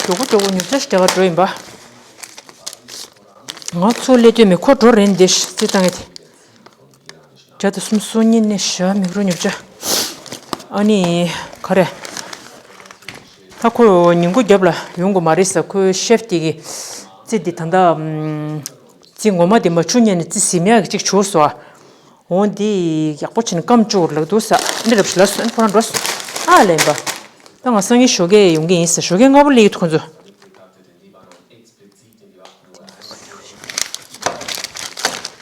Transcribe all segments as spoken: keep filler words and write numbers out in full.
མགྱོགས་པོ་མགྱོགས་པོ་ཉོ་ཆ་ཞིག་རྒྱག་ག་འགྲོ་ཡིན་པ། ང་ཚོ་སླེབས་དུས་མི་ཁོ་འགྲོ་རན་འདི་ཤི་རྩི་བཏང་ངེ་དེ། བརྒྱ་དང་སུམ་ཅུ་སོ་གཉིས་ནས་བཞག་མིག་རུ་ཉོ་ཆ། ཨ་ནི། ག་རེ། ད་ཁོ་ཉིན་གུང་རྒྱབ་ལ་ཡོང་དགོས་མ་རེད་ས། ཁོའི་ཤེབ་དེ་གི་རྩི་འདི་ད་ལྟ་ཨམ། རྩི་ངོ་མ་དེ་མ་བྱུག་ཉན་ནས་རྩི་ཟིན་ཡག་གི་ཅིག་བྱུགས་སོ། འོ་འདི་ཡག་པོ་བྱས་ནས་སྐམ་བཅུག་ལབ་འདུག་ས། འདི་རབས་ཤི་ལ་སོན་ཁོ་རང་འགྲོ་སོང་། ཨ་ལེན་པ། ད་ང་སང་ཉིན་ཞོགས་ཀས་ཡོང་གི་ཡིན་ས། ཞོགས་ཀས་སྔ་པོ་སླེབས་ཀྱི་འདུག་ཁོ་ཚོ།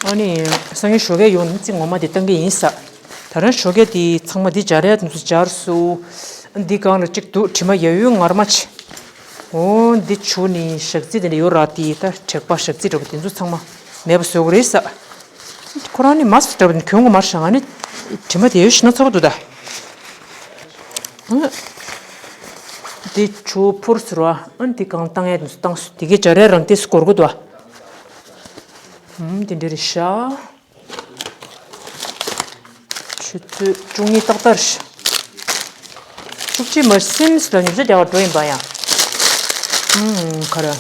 ཨ་ནི། སང་ཉིན་ཞོགས་ཀས་ཡོང་ནས་རྩི་ངོ་མ་དེ་བཏང་གི་ཡིན་ས། ད་རང་ཞོགས་ཀས་དེ་ཚང་མ་འདི་སྦྱར་ཡ་དེ་ཚོ་སྦྱར་སོང་། འདི་སྒང་ལ་གཅིག་འདུག་དྲི་མ་ཡ་ཡུ་ངར་མ་ཆེ། འོ་འདི་བྱུགས་ནི་ཞག་རྩི་དེ་འདྲ་ཡོད་ར། དེ་ད་དྲེག་པ་ཞག་རྩི་འདྲ་པོ་དེ་ཚོ་ཚང་མ་མེད་པ་བཟོ་གི་རེད་ས། ཁོ་རང་ནི་མ་སུ་འདྲ་པོ་གྱོན་གོ་མ་རེད་ཤག་ང་ནི་དྲི་མ་དེ་ཡོད་ཤི་ན་ཚ་པོ་འདུག་ད། འདི་བྱུགས་ཕུར་ཟེར་བ། ཨ་འདི་གང་བཏང་ཡས་དེ་ཚོ་བཏང་སོང་། དེ་གའི་སྦྱར་ཡས་རང་དེ་སྐོར་གོ་འདུག་ཨ། ཨུམ་དེ་འདྲ་རེད་ཤག་ཆུ་ཚོད་བཅུ་གཉིས་ཏག་ཏག་རེད། བཅུ་གཅིག་མ་སིམས་ལ་ཉིན་ཤས་རྒྱག་པར་འགྲོ་ཡིན་པ་ཡང་། ཨུམ་ག་རེ།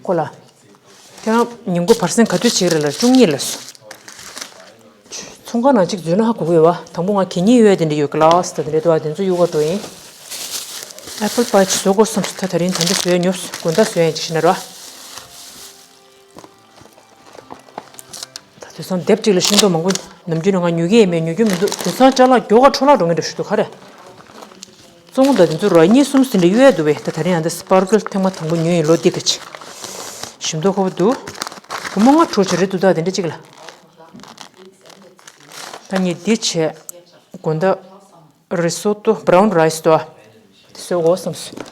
ཁོ་ལ། ཁྱེད་རང་ཉིན་གུང་བར་གསེང་ག་དུས་བྱེད་ཀྱི་རེད་ལ། བཅུ་གཉིས་ལ་སོང་། ཚོང་ཁང་ནང་གཅིག་འཛུལ་ན་ཧ་གོ་གི་ཡོད་བ། དང་པོ་ང་གད་སྙིགས་གཡོལ་དེ་འདྲ་ཡོད། གི་ལགས་དེ་འདྲ་འདུག་བ། དེ་ཚོ་གཡུག་ག་འགྲོ་ཡིན། ཨེ་པལ་པའི་ཅིག་བཟོ་དགོས་བསམ་སོང་། ད་དེ་རིང་ད་འདྲ་བཟོས་ཉོབ་སོང་། དགོང་དག་བཟོས་ཡིན་ཅིག་ཤི་ན་ར། ད་དེང་སང་དེབ་གཅིག་ལ་ཤིང་ཏོག་མང་པོ། ནམ་རྒྱུན་ནས་ང་ཉོ་གི་ཡིན་མེད་ཉོ་རྒྱུ་མི་འདུག་དེང་སང་ཅ་ལག་མགྱོགས་ག་འཕྲོ་བརླག་འགྲོ་མཁན་འདྲ་ཞིག་འདུག་ག་རེ། བཙོང་ད་དེ་ཚོ་ར་གཉིས་གསུམ་ཟིན་འདྲ་གཡོལ་འདུག་བས། ད་དེ་རིང་ཡང་འདི་སི་པར་ཀལ་ཐེངས་མ་དང་པོ་ཉོས་ཡིན། ལོ་འདི་ག་ཅིག་ཞིམ་མདོག་ཁ་པོ་འདུག་སྒོར་མོ་ལྔ་དྲུག་ཅིག་རེད་འདུག་ད་དེ་འདྲ་གཅིག་ལ། ད་ངས་འདི་བྱས། དགོང་དག་རི་སོ་ཏོ་བྷ་རའུན་རའི་སི་དོ། དེ་བཟོ་དགོས་བསམ་སོང་།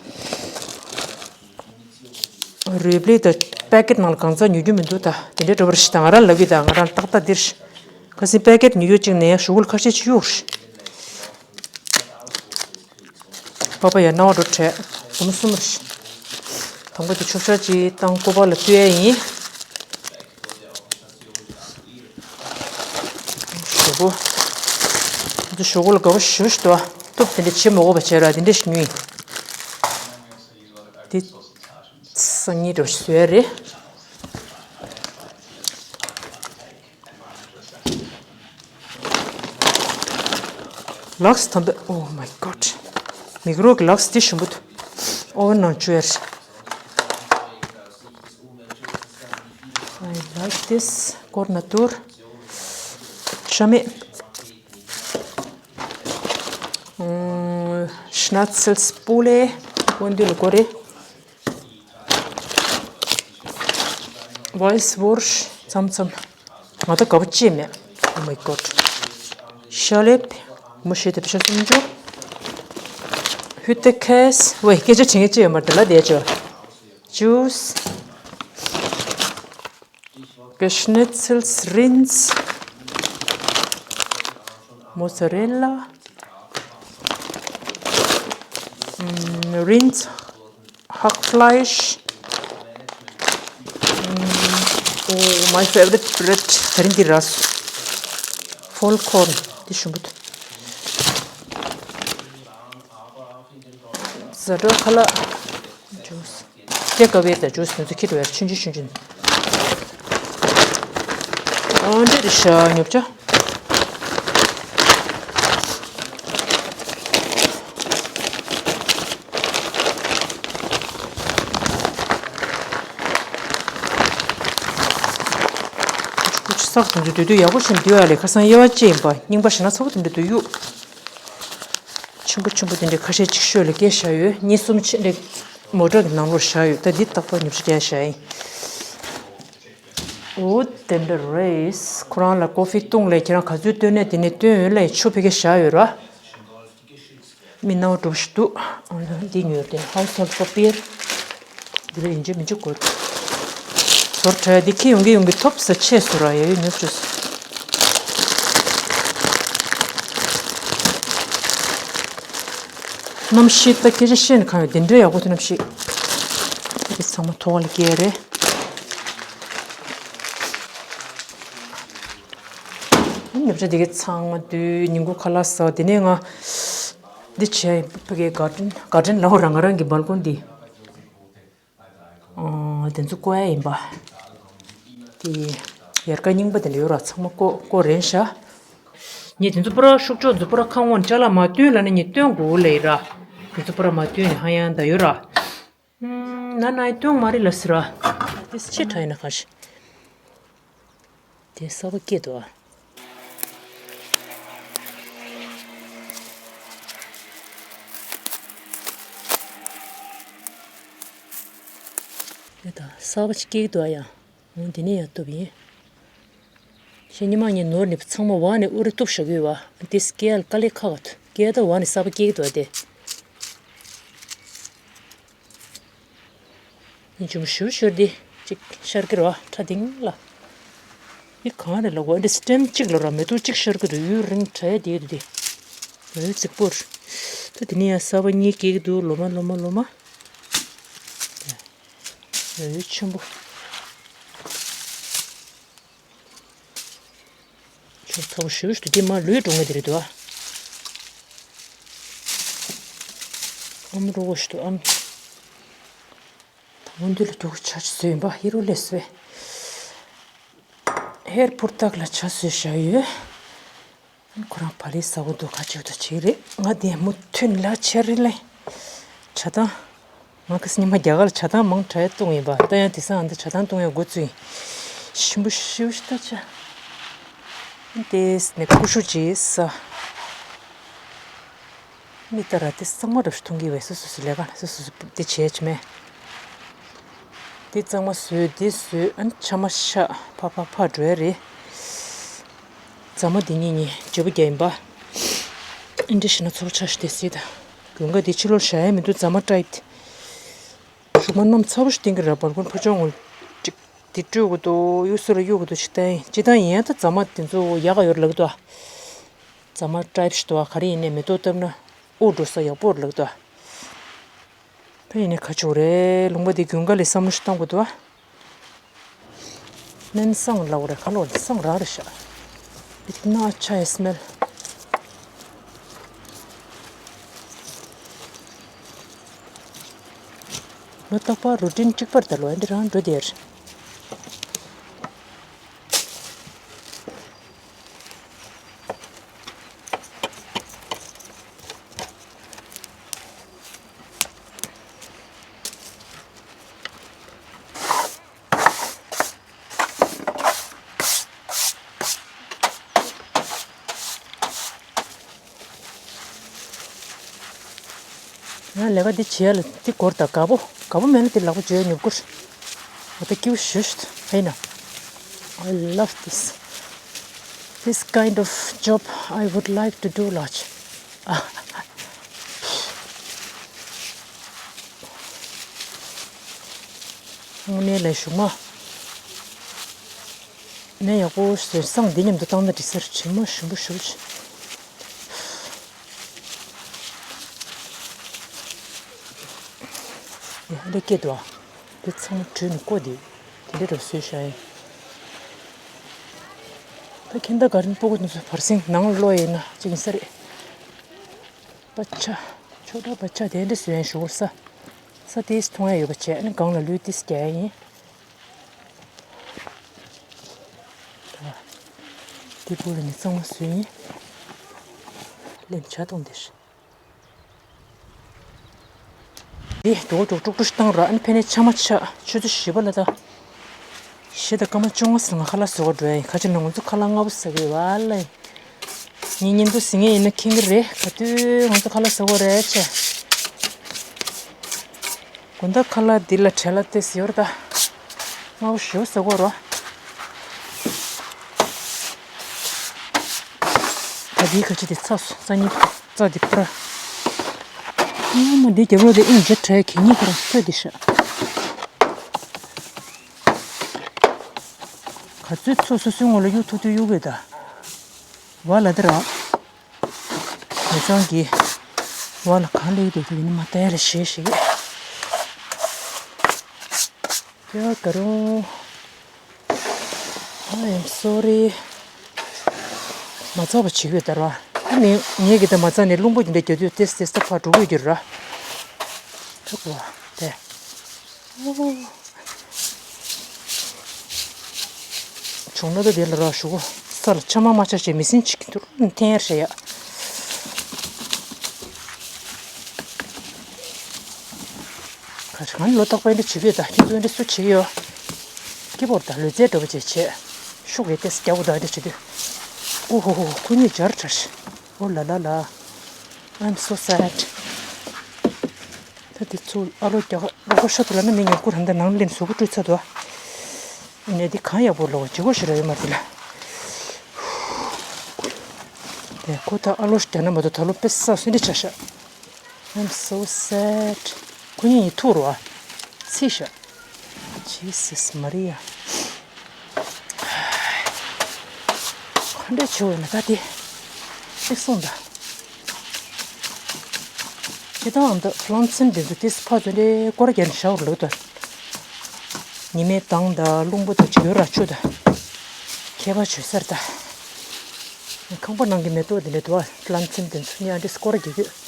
རུས་སྦལ་དང་པེ་ཀེ་ཊི་ནང་ལ་གང་ཟག་ཉོ་རྒྱུ་མི་འདུག་ད་དེ་འདྲའི་འགྲོ་བ་རེད་ཤག་ད་ང་རང་ལབ་ཀྱི། ད་ང་རང་ཏག་ཏག་འདིར། ཁ་སང་པེ་ཀེ་ཊི་ཉོ་རྒྱུ་གཅིག་ནས་ཞོག་ཁོག་ལ་ཁ་ཤས་ཅིག་གཡུགས། པ་པ་ཡ་རྣ་བ་འགྲོ་བྲལ། སྒོར་མོ་གསུམ་རེད་ཤག་དང་པོ་དེ་ཆོབ་ཤ་ཅིག་བཏང་ཀོ་པ་ལ་ཕུལ་ཡ་ཡིན། ཞོག་ཁོག་འདི་ཞོག་ཁོག་ལ་དགའ་པོ་ཞེ་པོ་ཞིག་འདུག་ཨ། སྟོབས་དེ་འདྲ་བྱེད་མ་དགོས་པ་བྱས་ར། དེ་འདྲ་ཞིག་ཉོས་ཡིན། འདི་སང་ཉིན་འདྲ་བོ་ཞིག་བཟོ་ཡ་རེད། ལགས་དམ་པའི། Oh my God. མིག་རོགས་ཀྱི་ལགས་འདི་ཞིམ་པོ་འདུག་ཨོ་ཝན་ནང་བཅུག་ཡ་རེད། I like this. Cornatur. ཤ་མེད། ཨུམ། Schnitzels Poulet. འོ་འདི་ལ་གོ་རེད། Weißwurst མཚམས་མཚམས། ང་ད་དགའ་པོ་ཅི་མེད། Oh my God. ཤ་ལེབ། མོ་ཤེས་ཏེ་ཤ་སུམ་ཅུ། Hüttekäse. ཝེ་སྐད་ཆ་དྲི་ངེས་ཅི་ཡོད་མ་རེད་ལ་དེ་ཅོ། Juice. Geschnetzeltes Rind. Mozzarella. Mm, Rind. Hackfleisch. Mm, oh, my favorite bread. དེ་རིང་འདི་ར་སོང་། Vollkorn. འདི་ཞིམ་པོ་འདུག་ཟ་འགྲོ་ཁ་ལག་ཇུས། དེ་ཀ་བའི་དང་ཇུས་དེ་ཚོ་ཁྱེར་འགྲོ་ཡ། ཆུང་ཆུང་ཆུང་ཆུང་། ཨ་འདྲ་རེད་ཤག་ཉོབ་ཆ། ཁུ་ཆུ་སག་དེ་ཚོ་དུས་དུས་ཡག་པོ་ཞིག་འདུག་ཨ་ལས། ཁ་སང་དབྱེ་བ་ཅི་ཡིན་པ་རྙིང་པ་ཞིག་ན་ཚ་པོ་དེ་འདྲ་འདུག་གཡུག་ཆེན་པོ་ཆེན་པོ་དེ་འདྲའི་ཁ་ཤས་ཅིག་ཤོད་ལ་བཀལ་བཞག་ཡོད། གཉིས་གསུམ་ཆེ་འདྲ་མོ་ཊ་གི་ནང་ལོགས་བཞག་ཡོད། ད་འདི་ཏག་ཏག་ཉོབ་ཆ་བཀལ་བཞག་ཡིན། འོ་དེ་འདྲ་རེད། ཁོ་རང་ལ་ཀོ་ཧྥི་བཏུང་ལས་ཁྱེད་རང་ག་ཚོད་བཏོན་ནས་དེ་ནས་བཏོན་ཡོད་ལ་ཆུ་ཕ་གི་བཞག་ཡོད་ར། མི་སྣང་བ་འགྲོ་ཞིག་འདུག་འདི་ཉོས་ཏེ་Haushalt Papier། འདི་ལ་ཡིན་གཅིག་མིན་གཅིག་དགོས། ཟོར་བྲལ་འདི་ཁྱི་ཡོང་གི་ཡོང་གི་ཐོབ་ས་ཆེ་སོ་ར་ཡ་ཡོད་ཉོ་བཅུག་གནམ་གཤིས་ད་སྐད་ཆ་བཤད་ནས་གང་ཡོད། དེ་འདྲའི་ཡག་པོ་འདུག་གནམ་གཤིས། འདི་ཚང་མ་ཐོག་ལ་སྐྱེལ་རེད། ཉོ་བཅུག་འདི་གའི་ཚང་མ་དུས་ཉིན་གུང་ཁ་ལག་ཟ་བ་དེ་ནས་ང་འདི་བྱས་ཕ་གིའི་garden garden ལ་འོ་ར་ང་རང་གི་balcony འདི། ཨ། དེ་ཚོ་བཀོག་ཡ་ཡིན་པ། དེ་ཡལ་ག་རྙིང་པ་དེ་འདྲ་ཡོད་ར། ཚང་མ་བཀོག་བཀོག་རན་ཤག་ངས་དེ་ཚོ་པུ་ར་ཤུགས་ཆོག་ཚོ་པུ་ར་ཁ་སྔོན་ཅ་ལག་མ་བཏོན་ལབ་ན་ངས་བཏོན་དགོས་ལེ་ར། དེ་ཚོ་པུ་ར་མ་བཏོན་ནས་ཧ་ཡང་ད་ཡོད་ར། ན་ན་ཡི་སྟོན་མ་རེད་ལ་ཟེར་བ། དེ་ཕྱི་དྲག་ཡིན་ན་ག་ཞིག་དེ་གསར་པ་སྐྱེས་འདུག་ཨ། དེ་ད་གསར་པ་ཞིག་སྐྱེས་འདུག་ཨ། ཡང་འོ་འདི་ནས་ཡང་གཏུབ་ཡིན། ཤེས་ཉི་མ་ངས་ནོར་ནས་ཚང་མ་འོག་ནས་ཨུ་རུ་གཏུབ་བཞག་གི་ཡོད་བ། དེ་སྐྱེ་ཡ་དཀའ་ལས་ཁག་ག་འདུག་སྐྱེ་ད་འོག་ནས་གསར་པ་སྐྱེ་གི་འདུག་ཨ། དེ། ཡིན་ཅུང་ཞུ་ཞུར་འདི་གཅིག་ཤར་གི་རོ་ཁྲ་དིང་ལ། འདི་གང་རེད་ལ་འོ་འདི་སི་ཊེམ་གཅིག་ལ་རོ་མེ་ཏོག་གཅིག་ཤར་གི་འདུག་ཡུན་རིང་དྲག་ཡ་དེ་འདི། འོ་རྩིག་པོར། ད་དེ་ནས་ཡང་གསར་པ་གཉིས་སྐྱེ་གི་འདུག་ལོ་མ་ལོ་མ་ལོ་མ། འོ་ཆེན་པོ། ཁྱོད་ཚ་པོ་ཞེ་པོ་ཞིག་འདུག་འདི་མ་ལུས་འགྲོ་ངེས་དེ་རེད་འདུག་ཨ། ཨམ་རོ་བོ་ཞིག་འདུག་ཨམ། ད་འོ་འདི་ལ་འདུག་ཆ་ཆ་བཟོས་ཡིན་པ་ཧི་རོ་ལས་བཟོས། ཧེར་ཕུར་ཐག་ལ་ཆ་བཟོས་བཞག་ཡོད། ཁོ་རང་བག་ལེབ་ཟ་བོ་འདུག་ག་ཅིག་ཏུ་བྱེད་རེད། ང་དེ་མུ་མཐུད་ལ་ཆེ་རེད་ལེ། ཇ་དང་། ང་ཁ་སང་ཉི་མ་རྒྱ་གར་ལ་ཇ་དང་མང་དྲགས་བཏུང་ཡིན་པ། ད་ཡང་དེང་སང་ཨ་འདི་ཇ་དང་བཏུང་ཡ་འགོ་བཙུགས་ཡིན། ཞིམ་པོ་ཞིམ་པོ་ཞིག་ལྟ་ཆ། དེས་ནས་ཀུ་ཤུ་ཅིག་ཟ། མི་ལྟར་དེ་གཙང་མ་འདྲ་ཞིག་མཐོང་གི་བས་སོ་སོ་སོ་ལས་ཀ་སོ་སོ་སོ་དེ་བྱས་ཆ་མེད། དེ་གཙང་མ་བཟོས་དེ་བཟོས་ཨ་ནི་ཆ་མ་ཤ་ཕ་ཕ་ཕ་འགྲོ་ཡ་རེད། རྫ་མ་འདི་གཉིས་གཉིས་བརྗེ་པོ་རྒྱག་ཡིན་པ། ཨིན་འདྲ་ཞིག་ན་ཚོར་ཆ་ཞིག་དེ་སྲིད་ད། དགུན་ཁ་འདི་ཕྱི་ལོགས་བཞག་ཡ་མི་འདུག་རྫ་མ་བཀྲ་ཡིབ་དེ། གཞུག་མ་གནམ་ཚ་པོ་ཞིག་བསྟན་གི་ར་བར་སྐོར་ཕ་ཆུང་ངུ་ཅིག་དེ་སྤྲོད་དགོས་འདུག་གཡུ་སོ་ལ་གཡུག་དགོས་འདུག་ཅིག་བསྟན་ཡིན་ཅི་ལྟར་ཡིན་ད་རྫ་མ་དེ་ཚོ་ཡག་ག་ཡོད་ལབ་འདུག་རྫ་མ་བཀྲ་ཡིབ་ཞིག་འདུག་ག་རེ་ཡིན་ནའི་མེ་ཏོག་བཏབ་ན་དབུགས་འགྲོ་ས་ཡག་པོ་རེད་ལབ་འདུག་ད་ཡིན་ནའི་ག་ཅིག་རེད། ལུང་པ་འདི་དགུན་ཁ་ལ་བསམ་བློ་ཞིག་གཏོང་དགོས་འདུག་ཨ། སྨན་བསང་ལབ་རེད། ཁ་ལོ་བསང་རང་རེད་ཤག It's not chai smell. ལོ་རྟག་པར་རུ་ཊིན་གཅིག་པར་ད་ལོ་འདི་རང་འགྲོ་དེར། ང་ལས་ཀ་འདི་བྱེད་ཡ་ལ་འདི་སྐོར་དང་དགའ་པོ་དགའ་པོ་མེད་ན་འདི་ལག་པ་འཇོལ་ནུབ་སྐོར། ང་ད་སྐྱིད་པོ་ཞེ་ཞིག་ཧེ་ན། I love this. This kind of job I would like to do ལགས། དངོས་གནས་ལས་ཞུགས་མ། ནས་ཡག་པོ་བཟོས་སང་འདི་མཉམ་དུ་བཏང་ན་འགྲིག་ས་རེད། དྲི་མ་ཞིམ་པོ་ཞིམ་པོ་ཞིག་ཡ་ལས་སྐྱེས་འདུག་ཨ། འདི་ཚང་མ་བྲུས་ནས་བཀོག་དེ་དེ་འདྲ་འདྲ་བཟོས་བཞག་ཡིན། ད་ཁྱེད་ད་ག་རིན་སྤུ་གུ་འདི་ཚོ་བར་སེང་ནང་ལོག་ཡིན་ན་ཅིག་ཡིན་ས་རེད། པ་ཆ། ཆོ་འདྲ་པ་ཆ་དེ་འདྲ་བཟོས་ཡིན་ཞུ་གོ་ས། ས་དེས་མཐོང་ཡ་ཡོད་པ་བྱས་ནས་སྒང་ལ་ལུས་དེས་རྒྱག་ཡ་ཡིན། དེ་བུ་ལ་ནི་གཙང་མ་བཟོས་ཡིན། ལེན་བྱ་གཏོང་དེ་རེད། འདི་རྡོག་རྡོག་དཀྲུག་དཀྲུག་བཏང་ར་ཨ་ནི་ཕན་ནས་ཆ་མ་ཆ་ཆུ་ཚོད་བཞི་པ་ལ་ད། བཞི་དང་སྐར་མ་བཅོ་ལྔ་ཟིན་ང་ཁ་ལག་བཟོ་ག་འགྲོ་ཡ་ཡིན། ཁ་ཅིག་ན་ང་ཚོ་ཁ་ལག་སྔ་པོ་ཟ་གི་ཡོད་ཨ་ལ། ངས་ཉིན་དུ་ཟིན་ངེས་ཡིན་ན་མཁྱེན་གི་རེད། ག་དུས་ང་ཚོ་ཁ་ལག་ཟ་གི་རེད་ཆེ། དགོང་དག་ཁ་ལག་འདི་ལ་བྲེལ་ལ་ཏེ་ཟེར་བ་ད། སྔ་པོ་ཞེ་པོ་ཟ་གི་རོ། ད་འདིའི་ཁ་ཆེ་དེ་ཚ་སོ་རྩ་གཉིས་རྩ་འདི་པར། ཨ་མ་འདི་རྒྱབ་ལོགས་དེ་ཨིན་རྗེ་དྲའི་གད་སྙིགས་པར་ཚོད་འདི་ཤ། ག་ཚོད་ཚོད་སོ་སོའི་ངོ་ལ་གཡུག་ཐུབ་ཐུབ་གཡུག་གི་ད། བ་ལ་དེ་ར། མི་ཚང་གི། བ་ལ་གང་ལེགས་འདུག་དེ་ནི་མ་ལྟ་ཡ་ལ་ཞེས་ཞིག་ཡ་ག་རུང་། I am sorry. མ་ཚགས་པ་བྱེད་ཀྱི་ཡོད་ད་ར། ཨ་ནི་ངས་ཀྱི་ད་མ་ཚང་ནས་རླུང་པོ་འདི་འདྲ་རྒྱག་དུས་ཏེས་ཏེས་ད་ཕར་འགྲོ་གི་ཡོད་ར། ཐུག་པ་དེ། ཨོ། བྱུང་ན་ད་དེ་ལ་རག་ཞུ་གོ། ས་ལ་ཆ་མ་མ་ཆ་བྱས་མི་སྲིན་ཅིག་གི་འདུག་འཐེན་ཡར་བྱས་ཡ། ག་ཅི་གང་ལོ་རྟག་པར་འདི་བྱེད་ཕོད་ད་ཁྱེད་ཚོ་འདི་སུ་བྱེད་ཡོད། སྐྱིད་པོར་ད་ལུས་རྩལ་འདྲ་པོ་བྱས་བྱས། ཤུགས་ཡོད་ཏེ་སྐྱ་བོ་ད་འདི་བྱེད་དུས། ཨོ་ཧོ་ཧོ་ཁོ་གཉིས་འབྱར་ཁྲ་ཤི། ཨོ་ལ་ལ་ལ། I'm so sad. ད་དེ་ཚོ་ཨ་ལོ་རྒྱ་གར་ལོ་གོ་ཤ་དུ་ལ་ན་མི་ཉོ་ཁུ་རང་ད་ནང་ལེན་བཟོ་གོ་སྤྲོད་ཚ་དུ་ཨ། ཡིན་ནའི་འདི་གང་ཡག་པོ་ལོ་བྱེད་གོ་ཤི་ར་ཡོད་མ་དེ་ལ། དེ་ཁོ་ད་ཨ་ལོ་རྒྱ་ན་མ་དུ་ད་ལོ་པེ་ས་སུན་དི་ཆ་ཤ། I'm so sad. ཁོ་གཉིས་ཡིན་ཐུག་རུ་ཨ། ཚི་ཤ། Jesus Maria. ག་འདྲ་བྱེད་འོས་ན་ད་དེ། ཅིག་སོང་ད། ཁྱེད་དང་ཨ་མདའ་ལམ་སེང་དེ་ཚོ་ཏིས་ཕ་ཚོ་འདྲའི་སྐོར་རྒྱག་ནས་བཞག་རུ་ལོས་དོན། ཉི་མའི་མདངས་དང་རླུང་བུ་དང་ཅིག་ཡོད་ར་ཆུ་དང་། ཁྱད་པར་བྱོས་སར་ད། ཁང་པ་ནང་གི་མེ་ཏོག་དེ་འདྲ་དུ་བ་ལམ་སེང་དེ་ཚོ་ནི་ཨ་འདྲའི་སྐོར་རྒྱག་གི་ཡོད།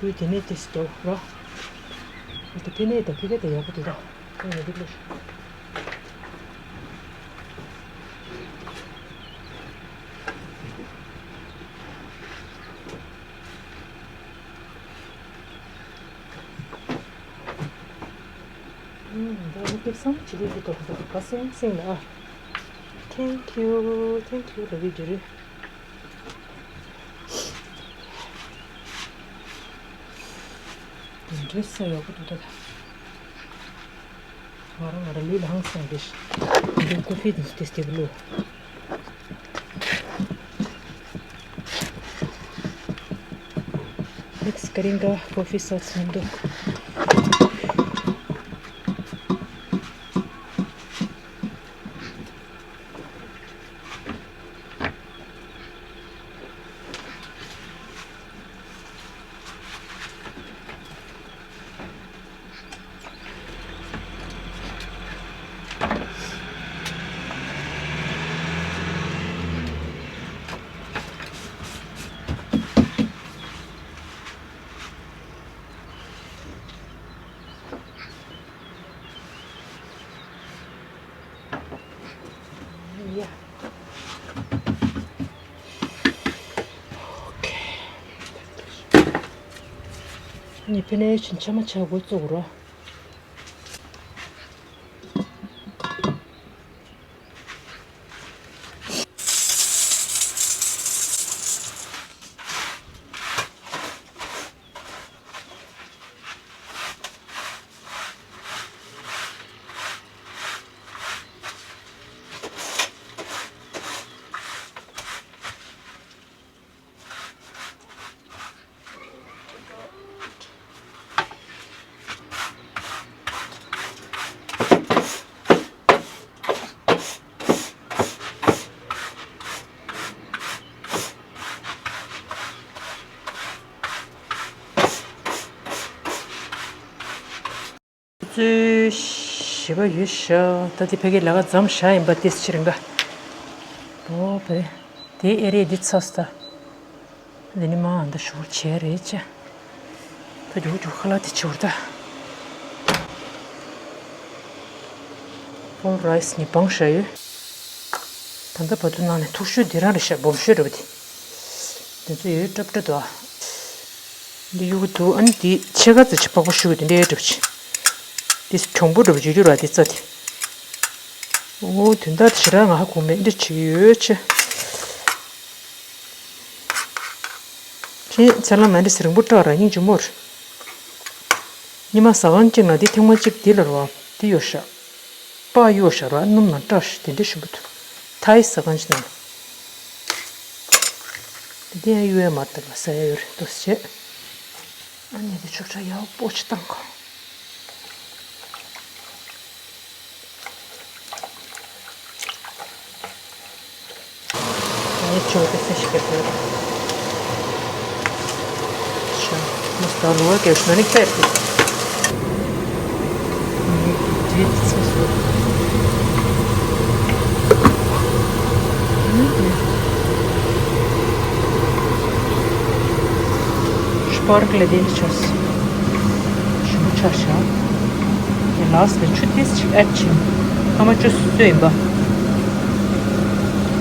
བུ་དེ་ནས་དེ་སྐྱོ་རོ། དེ་ཕི་ནས་དེ་ཕི་གེ་དེ་ཡག་པོ་དེ་དང་། ཁོང་ཡོད་དེ་ལོ། ཨུམ། ད་ནི་སྐྱེ་བསམ་བྱེད་ཀྱི་འདུག་འདུག་ག་སེང་སེང་ལ། Thank you, thank you ལབ་ཀྱི་རེད། འདི་འདྲའི་ས་ཡག་པོ་འདུག་ད། ང་རང་ང་རང་ལུས་ལ་ཧང་སང་རེད། འདི་ཀོ་ཕི་འདི་ཏེ་སྟེ་བླུ། Next Karinga coffee sauce window. ཡ། ཨོ་ཁེ། ནི་ཕི་ནས་ཕྱིན་ཆ་མ་ཆ་དགོས་བཙུགས་རོ། ཚོས་ཞེ་པོ་ཡོད་ཤག་ད་དེ་ཕ་གིའི་ལས་ཀ་མཚམས་བཞག་ཡིན་པ་ཏིས་ཕྱིར་འགའ། ཨོ་བེ། དེ་ཨེ་རེད་འདི་ཚ་སྟ། འདི་ནི་མ་འདི་ཞུགས་བྱས་རེད་ཅེ། ད་རྒྱུག་རྒྱུག་ཁ་ལག་དེ་ཆེ་བར་ད། ཕོལ་རའི་སི་ནི་བང་ཤ་ཡོད། ད་ལྟ་བར་དུ་ནང་ནས་མཐུག་ཤོས་འདི་རང་རེད་ཤག་སྦོམ་ཤོས་རེད་པ་དེ། འདི་ཚོ་ཡོད་སྲབ་སྲབ་འདུག་ཨ། འདི་གཡུག་གི་འདུག་ཨ་ནི་འདི་ཕྱེད་ཀ་ཙམ་ཅིག་པགས་པ་གཞུ་གི་འདི་འདྲའི་སྲབ་ཅིག་དེ་གྲང་པོ་འདྲ་པོ་བྱེད་རྒྱུ་ར་དེ་རྩྭ་དེ། ཨོ་དོན་དག་དེ་ཞེ་དྲག་ང་ཧ་གོ་མེད་འདྲ་བྱེད་ཀྱི་ཡོད་ཆེ། ཁྱེད་ཚལ་ལ་མ་འདྲ་སེ་རིང་པོ་བཀྲག་ར་སྙིང་རྗེ་མོ་རེད། ཉི་མ་ཟ་ཁང་གཅིག་ན་དེ་ཐེངས་མ་གཅིག་དེ་ལ་ར་བ་དེ་ཡོད་ཤག་པགས་གཡོ་ཤག་ར་སྣུམ་ནང་བཀྲག་ཤག་དེ་འདྲ་ཞིམ་པོ་འདུག་ཐའི་ཟ་ཁང་གཅིག་ན། དེ་ཡང་གཡོ་ཡ་མ་རེད་ད་ལ་ཟ་ཡ་ཡོད་རེད་འདུག་ཟེར་བྱས། ཨ་ནི་དེ་ཆོག་ཆ་ཡག་པོ་ཅིག་བཏང་གོ། ངས་ཆུ་དེ་སེ་ཞིག་གི་དོད། ཤ། མོ་སྟག་ལུ་བ་གེ་ཤ་ནི་ཁྱེར་ཏེ། ངས་ཀྱི་བྲིས་ཚེ་སོ། སྤར་ཀ་ལ་དེ་ནི་ཆོས། ཞིམ་པོ་ཆགས་ཤག་དེ་ལགས་ལ་ཆུ་ཏིས་ཅིག་ཨེ་ཆིན། ཨ་མ་ཆུ་སོ་ཡིན་པ།